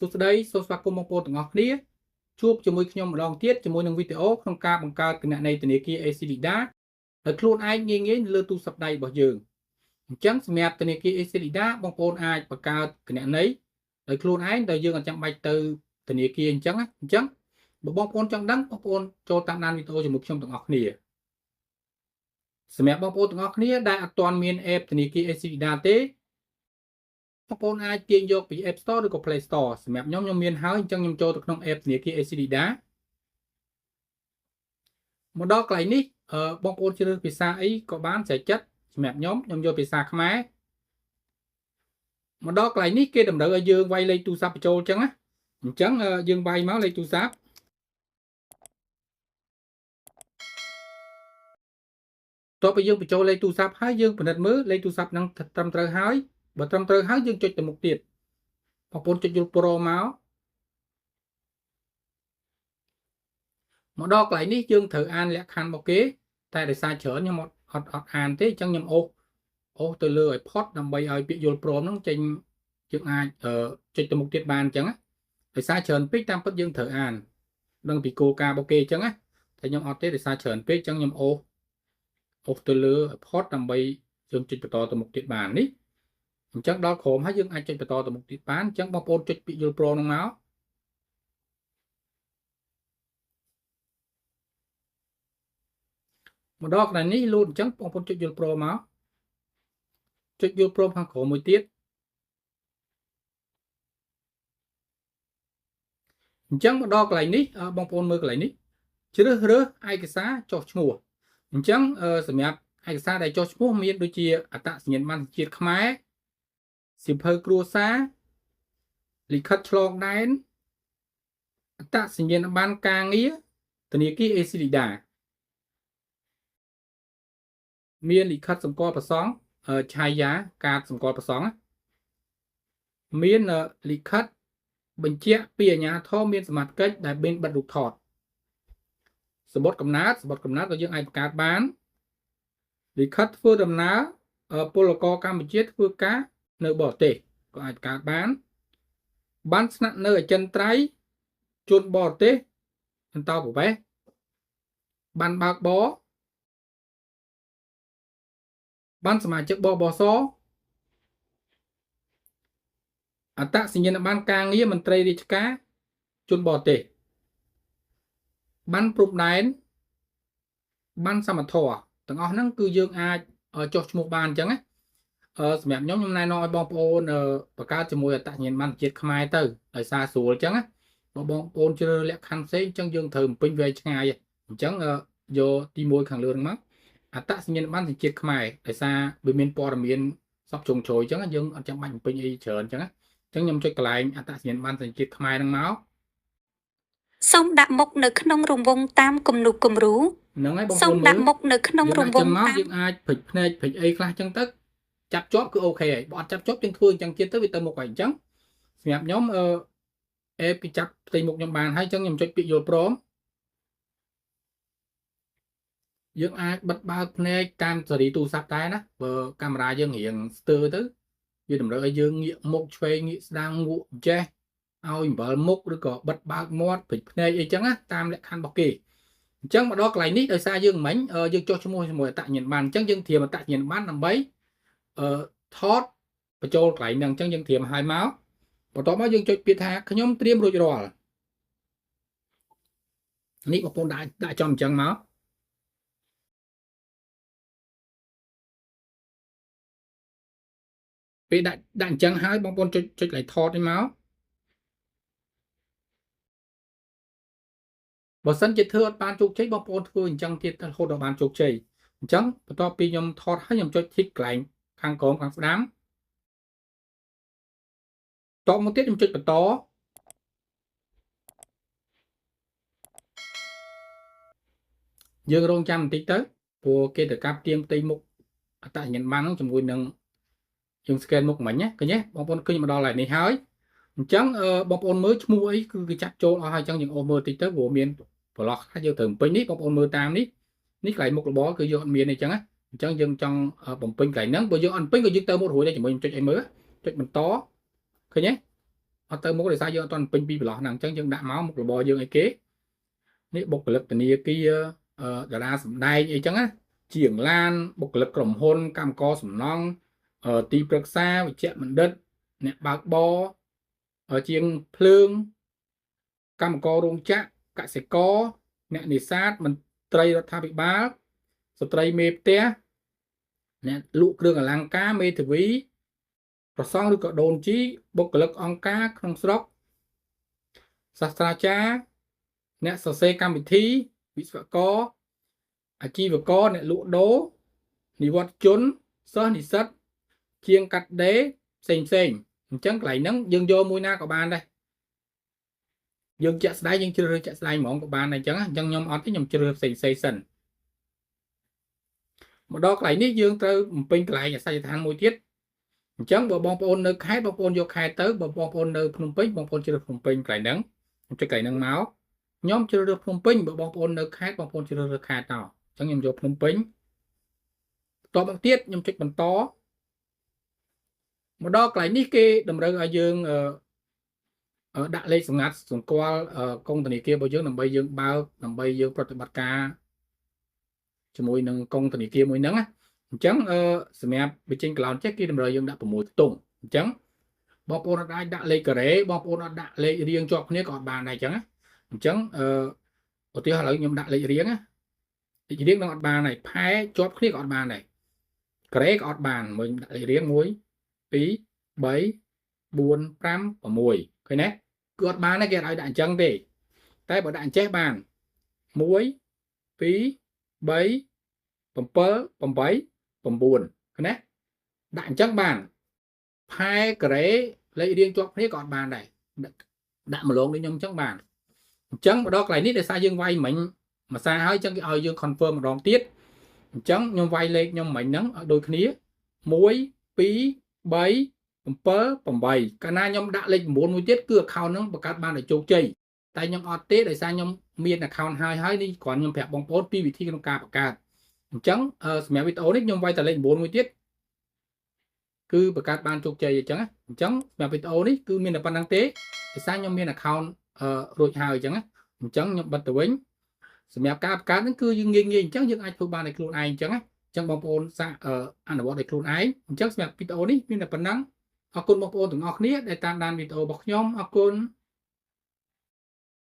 សួស្តីសូមស្វាគមន៍បងប្អូនទាំងអស់គ្នាជួបជាមួយខ្ញុំម្ដងទៀតជាមួយនឹងវីដេអូក្នុងការបង្កើតគណនីធនាគារ ACLEDA ដោយខ្លួនឯងងាយៗនៅលើទូរស័ព្ទដៃរបស់យើងអញ្ចឹងសម្រាប់ធនាគារ ACLEDA បងប្អូនអាចបង្កើតគណនីដោយខ្លួនឯងដោយយើងអត់ចាំបាច់ទៅធនាគារអញ្ចឹងអញ្ចឹងបើបងប្អូនចង់ដឹងបងប្អូនចូលតាមដានវីដេអូជាមួយខ្ញុំទាំងអស់គ្នាសម្រាប់បងប្អូនទាំងអស់គ្នាដែលអត់ទាន់មាន app ធនាគារ ACLEDA ទេបងប្អូនអាចទាញយកពី App Store ឬក៏ Play Store សម្រាប់ខ្ញុំខ្ញុំមានហើយអញ្ចឹងខ្ញុំចូលទៅក្នុង app ធនាគារ ACLEDA មកដល់កន្លែងនេះបងប្អូនជ្រើសភាសាអីក៏បានស្រេចចិត្តសម្រាប់ខ្ញុំខ្ញុំយកភាសាខ្មែរមកដល់កន្លែងនេះគេតម្រូវឲ្យយើងវាយលេខទូរស័ព្ទបញ្ចូលអញ្ចឹងណាអញ្ចឹងយើងវាយមកលេខទូរស័ព្ទតទៅយើងបញ្ចូលលេខទូរស័ព្ទហើយយើងពិនិត្យមើលលេខទូរស័ព្ទនឹងត្រឹមត្រូវហើយបើត្រឹមត្រូវហើយយើងចុចទៅមុខទៀតបងប្អូនចុចយល់ព្រមមកមកដល់កន្លែងនេះយើងត្រូវអានលក្ខខណ្ឌរបស់គេតែដោយសារច្រើនខ្ញុំអត់អានទេអញ្ចឹងខ្ញុំអូសទៅលើឲ្យផុតដើម្បីឲ្យពាក្យយល់ព្រមហ្នឹងចេញយើងអាចចុចទៅមុខទៀតបានអញ្ចឹងដោយសារច្រើនពេកតាមពិតយើងត្រូវអានដឹងពីគោលការណ៍របស់គេអញ្ចឹងណាតែខ្ញុំអត់ទេដោយសារច្រើនពេកអញ្ចឹងខ្ញុំអូសទៅលើឲ្យផុតដើម្បីយើងចុចបន្តទៅមុខទៀតបាននេះអញ្ចឹងដល់ក្រោមហើយយើងអាចចុចបន្តទៅមុខទៀតបានអញ្ចឹងបងប្អូនចុចពាក្យយល់ព្រមនឹងមកមកដល់កន្លែងនេះលូតអញ្ចឹងបងប្អូនចុចយល់ព្រមមកចុចយល់ព្រមខាងក្រោមមួយទៀតអញ្ចឹងមកដល់កន្លែងនេះបងប្អូនមើលកន្លែងនេះជ្រើសរើសឯកសារចុះឈ្មោះអញ្ចឹងសម្រាប់ឯកសារដែលចុះឈ្មោះមានដូចជាអត្តសញ្ញាណប័ណ្ណជាតិខ្មែរសៀវភៅគ្រួសារលិខិតឆ្លងដែនអត្តសញ្ញាណប័ណ្ណការងារធនាគារ ACLEDA មានលិខិតសម្គាល់ប្រសង់ឆាយាកាតសម្គាល់ប្រសង់មានលិខិតបញ្ជាក់ពីអាជ្ញាធរមានសមត្ថកិច្ចដែលមានបិទរូបថតសម្បត្តិកំណើតសម្បត្តិកំណើតក៏យើងអាចបង្កើតបានលិខិតធ្វើដំណើរពលករកម្ពុជាធ្វើការនៅបរទេសក៏អាចកើតបានបានស្នាក់នៅអចិន្ត្រៃយ៍ជនបរទេសអន្តោប្រវេសន៍បានបើកបរបានសមាជិកបបសអត្តសញ្ញាណប័ណ្ណការងារមន្ត្រីរាជការជនបរទេសបានព្រំដែនបានសមធម៌ទាំងអស់ហ្នឹងគឺយើងអាចចុះឈ្មោះបានអញ្ចឹងណាសម្រាប់ខ្ញុំខ្ញុំណែនាំឲ្យបងប្អូនបង្កើតជាមួយអត្តសញ្ញាណប័ណ្ណជាតិខ្មែរទៅដោយសារស្រួលអញ្ចឹងណាបើបងប្អូនជ្រើសលក្ខខណ្ឌផ្សេងអញ្ចឹងយើងត្រូវបំពេញវែងឆ្ងាយអញ្ចឹងយកទី1ខាងលើហ្នឹងមកអត្តសញ្ញាណប័ណ្ណសញ្ជាតិខ្មែរដោយសារវាមានព័ត៌មានសពជុងជ្រោយអញ្ចឹងយើងអត់ចាំបាច់បំពេញអីច្រើនអញ្ចឹងណាអញ្ចឹងខ្ញុំចុចកន្លែងអត្តសញ្ញាណប័ណ្ណសញ្ជាតិខ្មែរហ្នឹងមកសូមដាក់មុខនៅក្នុងរង្វង់តាមគំនូគំរូហ្នឹងហើយបងប្អូនសូមដាក់មុខនៅក្នុងរង្វង់តាមយើងអាចព្រិចភ្នែកព្រិចអីខ្លះអញ្ចឹងទៅចាប់ជាប់គឺអូខេហើយបើអត់ចាប់ជាប់យើងធ្វើអញ្ចឹងទៀតទៅវាទៅមុខហើយអញ្ចឹងសម្រាប់ខ្ញុំអេបគេចាប់ផ្ទៃមុខខ្ញុំបានហើយអញ្ចឹងខ្ញុំចុចពាក្យយល់ព្រមយើងអាចបិទបើកភ្នែកតាមសេរីទូរស័ព្ទដែរណាបើកាមេរ៉ាយើងរៀងស្ទើរទៅវាតម្រូវឲ្យយើងងាកមុខឆ្វេងងាកស្ដាំងក់ចេះឲ្យអំបិលមុខឬក៏បិទបើកមាត់ព្រិចភ្នែកអីចឹងណាតាមលក្ខខណ្ឌរបស់គេអញ្ចឹងមកដល់កន្លែងនេះដោយសារយើងមិញយើងចុះឈ្មោះជាមួយអត្តសញ្ញាណប័ណ្ណអញ្ចឹងយើងត្រៀមអត្តសញ្ញាណប័ណ្ណដើម្បីថតបញ្ចូលកន្លែងហ្នឹងអញ្ចឹងយើងត្រៀមឲ្យមកបន្ទាប់មកយើងចុចពាក្យថាខ្ញុំត្រៀមរួចរាល់នេះបងប្អូនដាក់ចំអញ្ចឹងមកពេលដាក់អញ្ចឹងហើយបងប្អូនចុចកន្លែងថតនេះមកបើសិនជាធ្វើអត់បានជោគជ័យបងប្អូនធ្វើអញ្ចឹងទៀតរហូតដល់បានជោគជ័យអញ្ចឹងបន្ទាប់ពីខ្ញុំថតហើយខ្ញុំចុចធីកកន្លែងខាងក្រោមខាងស្ដាំតមកទៀតខ្ញុំចុចបន្តយើងរងចាំបន្តិចទៅព្រោះគេទៅកាប់ទៀងផ្ទៃមុខអត្តសញ្ញាណប័ណ្ណហ្នឹងជាមួយនឹងយើង scan មុខមិញណាឃើញទេបងប្អូនឃើញមកដល់ហើយនេះហើយអញ្ចឹងបងប្អូនមើលឈ្មោះអីគឺគេចាប់ចូលអស់ហើយអញ្ចឹងយើងអូសមើលតិចទៅព្រោះមានប្រឡោះខ្លះយើងត្រូវបំពេញនេះបងប្អូនមើលតាមនេះនេះកន្លែងមុខរបរគឺយើងអត់មានអីចឹងណាអញ្ចឹងយើងចង់បំពេញកន្លែងហ្នឹងបើយើងអត់បំពេញក៏យើងទៅមុខរួចដែរជាមួយខ្ញុំចុចឲ្យមើលចុចបន្តឃើញទេ អត់ទៅមុខដោយសារយើងអត់ទាន់ពេញពីប្រឡោះហ្នឹងអញ្ចឹងយើងដាក់មកមុខរបរយើងអីគេនេះបុគ្គលិកធនាគារតារាសម្ដែងអីចឹងណាជាងឡានបុគ្គលិកក្រុមហ៊ុនកម្មករសំណង់ទីប្រឹក្សាវិជ្ជបណ្ឌិតអ្នកបើកបរជាងភ្លើងកម្មកររោងចក្រកសិករអ្នកនេសាទមន្ត្រីរដ្ឋាភិបាលស្ត្រីមេផ្ទះអ្នកលក់គ្រឿងអលង្ការមេធាវីប្រសង់ឬក៏ដូនជីបុគ្គលិកអង្គការក្នុងស្រុកសាស្ត្រាចារ្យអ្នកសរសេរកម្មវិធីវិស្វករអាជីវករអ្នកលក់ដូរនិវត្តជនសិស្សនិស្សិតជាងកាត់ដេរផ្សេងផ្សេងអញ្ចឹងកន្លែងហ្នឹងយើងយកមួយណាក៏បានដែរយើងជាក់ស្ដែងយើងជ្រើសរើសជាក់ស្ដែងហ្មងក៏បានដែរអញ្ចឹងខ្ញុំអត់ទេខ្ញុំជ្រើសរើសផ្សេងផ្សេងសិនមកដល់កន្លែងនេះយើងត្រូវបំពេញកន្លែងអាសយដ្ឋានមួយទៀតអញ្ចឹងបើបងប្អូននៅខេត្តបងប្អូនយកខេត្តទៅបើបងប្អូននៅភ្នំពេញបងប្អូនជ្រើសភ្នំពេញកន្លែងហ្នឹងខ្ញុំចុចកន្លែងហ្នឹងមកខ្ញុំជ្រើសរើសភ្នំពេញបើបងប្អូននៅខេត្តបងប្អូនជ្រើសរើសខេត្តទៅអញ្ចឹងខ្ញុំយកភ្នំពេញបន្តមកទៀតខ្ញុំចុចបន្តមកដល់កន្លែងនេះគេតម្រូវឲ្យយើងដាក់លេខសម្ងាត់សម្គាល់កុងធនាគាររបស់យើងដើម្បីយើងបើកដើម្បីយើងប្រតិបត្តិការជាមួយនឹងកុងធនាគារមួយហ្នឹងណាអញ្ចឹងសម្រាប់បញ្ចេញក្លោនចេះគេតម្រូវយើងដាក់6ខ្ទង់អញ្ចឹងបងប្អូនអត់អាចដាក់លេខការ៉េបងប្អូនអត់ដាក់លេខរៀងជាប់គ្នាក៏អត់បានដែរអញ្ចឹងណាអញ្ចឹងឧទាហរណ៍ឥឡូវខ្ញុំដាក់លេខរៀងណាលេខរៀងនឹងអត់បានដែរផែជាប់គ្នាក៏អត់បានដែរការ៉េក៏អត់បានមួយដាក់លេខរៀង1 2 3 4 5 6ឃើញទេគឺអត់បានទេគេអត់ឲ្យដាក់អញ្ចឹងទេតែបើដាក់អញ្ចេះបាន1 2 3 7 8 9ណាដាក់អញ្ចឹងបានផែការ៉េលេខរៀងជាប់គ្នាក៏អត់បានដែរដាក់ម្លងដូចខ្ញុំអញ្ចឹងបានអញ្ចឹងមកដល់កន្លែងនេះដោយសារយើងវាយមិញមួយសារហើយអញ្ចឹងគេឲ្យយើង confirm ម្ដងទៀតអញ្ចឹងខ្ញុំវាយលេខខ្ញុំមិញហ្នឹងឲ្យដូចគ្នា1 2 3 7 8កាលណាខ្ញុំដាក់លេខ9មួយទៀតគឺ account ហ្នឹងបង្កើតបានដោយជោគជ័យតែខ្ញុំអត់ទេដោយសារខ្ញុំមាន account ហើយហើយនេះគ្រាន់ខ្ញុំប្រាប់បងប្អូនពីវិធីក្នុងការបង្កើតអញ្ចឹងសម្រាប់វីដេអូនេះខ្ញុំវាយតែលេខ9មួយទៀតគឺបង្កើតបានជោគជ័យអញ្ចឹងអញ្ចឹងសម្រាប់វីដេអូនេះគឺមានតែប៉ុណ្្នឹងទេដោយសារខ្ញុំមាន account រួចហើយអញ្ចឹងអញ្ចឹងខ្ញុំបិទទៅវិញសម្រាប់ការបង្កើតហ្នឹងគឺយើងងាយងាយអញ្ចឹងយើងអាចធ្វើបានដោយខ្លួនឯងអញ្ចឹងអញ្ចឹងបងប្អូនសាកអនុវត្តដោយខ្លួនឯងអញ្ចឹងសម្រាប់វីដេអូនេះមានតែប៉ុណ្្នឹងអរគុណបងប្អូនទាំងអស់គ្នាដែលតាមដានវីដេអូរបស់ខ្ញុំអរគុណ។